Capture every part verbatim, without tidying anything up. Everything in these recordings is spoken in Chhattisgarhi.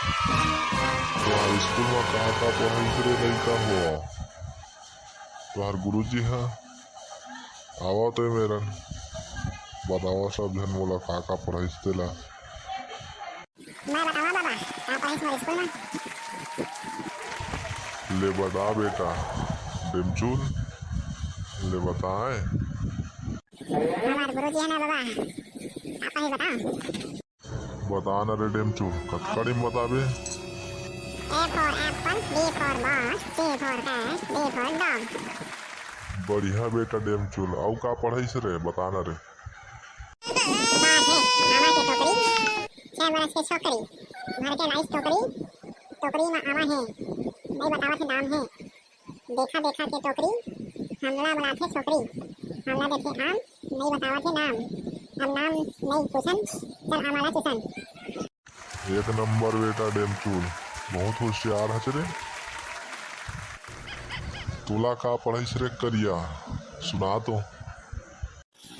तोहार स्कूल म का का पढ़ाइस रे लइका हो? तोहार गुरुजी ह आवा तो मेरन बतावा सब झन मोला का का पढ़ाइस तेला। मैं बतावा बाबा, का पढ़ाइस मोर स्कूल म? ले बता बेटा, डेमचुल, ले बताए। हमार गुरुजी है ना बाबा, आप ही बताओ। बता न रे डेमचुल, कतका डिम बताबे? A for apple, B for ball, C for cat, D for dog। बढ़िया बेटा डेमचुल, अउ का पढ़ाइस रे, बता न रे। बात है आमा के टोकरी, छह बरस के छोकरी, भर के लाइस टोकरी, टोकरी में आमा है, नहीं बतावत है नाम है। देखा देखा के टोकरी, हमला बुलाथे छोकरी, हमला देथे आम, नहीं बतावत है नाम। हम नाम नहीं पूछन, चल आमा ला चूसन। एक नंबर बेटा डेमचुल, बहुत होशियार हच रे। तोला का पढ़ाइस रे करिया, सुना तो।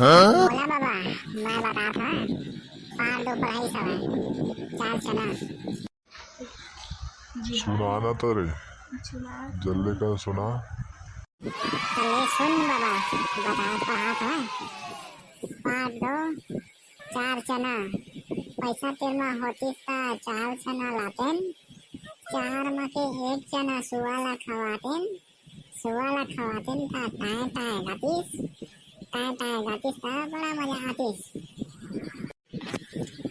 मोला बाबा, मैं बतात हँव, पार दो पढ़ाइस हवय, चार चना। सुना ना तो रे, सुना। जल्दी कर सुना। तो ले सुन बाबा, बता पढ़ात हँव। पार दो, चार चना। पैसा तीर म होतिस त चार चना लातेन, चार म के एक चना सुआ ला खवातेन, सुआ ला खवातेन त टाँय टाँय गातिस, टाँय टाँय गातिस त बड़ा मजा आतिस।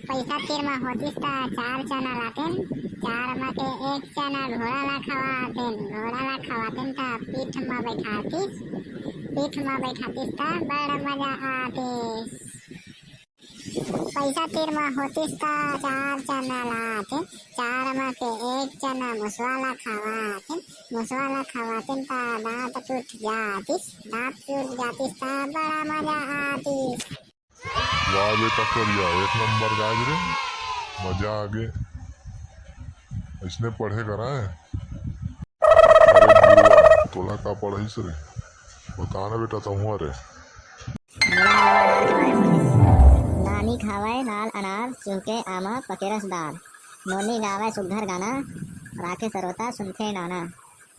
पैसा तीर म होतिस त चार चना लातेन, चार म के एक चना घोड़ा ला खवातेन, घोड़ा ला खवातेन त पीठ म बैठातिस, पीठ म बैठातिस त बड़ मजा आतिस। पैसा तीर म होतिस त चार चना लातेन, चार म के एक चना मुसवा ला खवातेन, मुसवा ला खवातेन त दाँत टूट जातिस, दाँत टूट जातिस त बड़ा मजा आतिस। वाह बेटा करिया, एक नंबर गायब रे, मजा आगे। अइसने पढ़े करा है। अरे गुरुआ, तोला का पढ़ाइस रे? बता ना बेटा, तहुआ रे। नानी खावय लाल अनार, चुहके आमा पके रसदार। नोनी गावय सुग्घर गाना, राखे सरोता सुनथे नाना।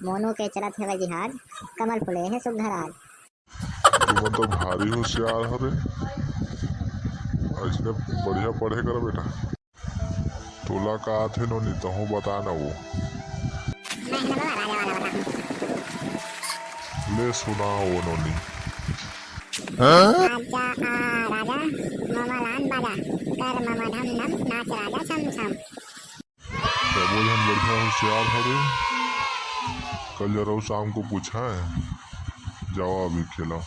मोनू के चलत हेवय जिहाज, कमल फूले हे सुग्घर आज। तुमन तो भारी होशियार हरे, अइसने बढ़िया पढ़े कर बेटा। तोला का आथे नोनी, तहूँ बता न वो। ले सुना वो नोनी। आजा आ राजा, ममा लान बाजा, कर ममा ढम ढम, नाच राजा छम छम। सबो झन बढ़िया होशियार हवे। कल जरूर शाम को पूछा है, जाओ अभी खेलो।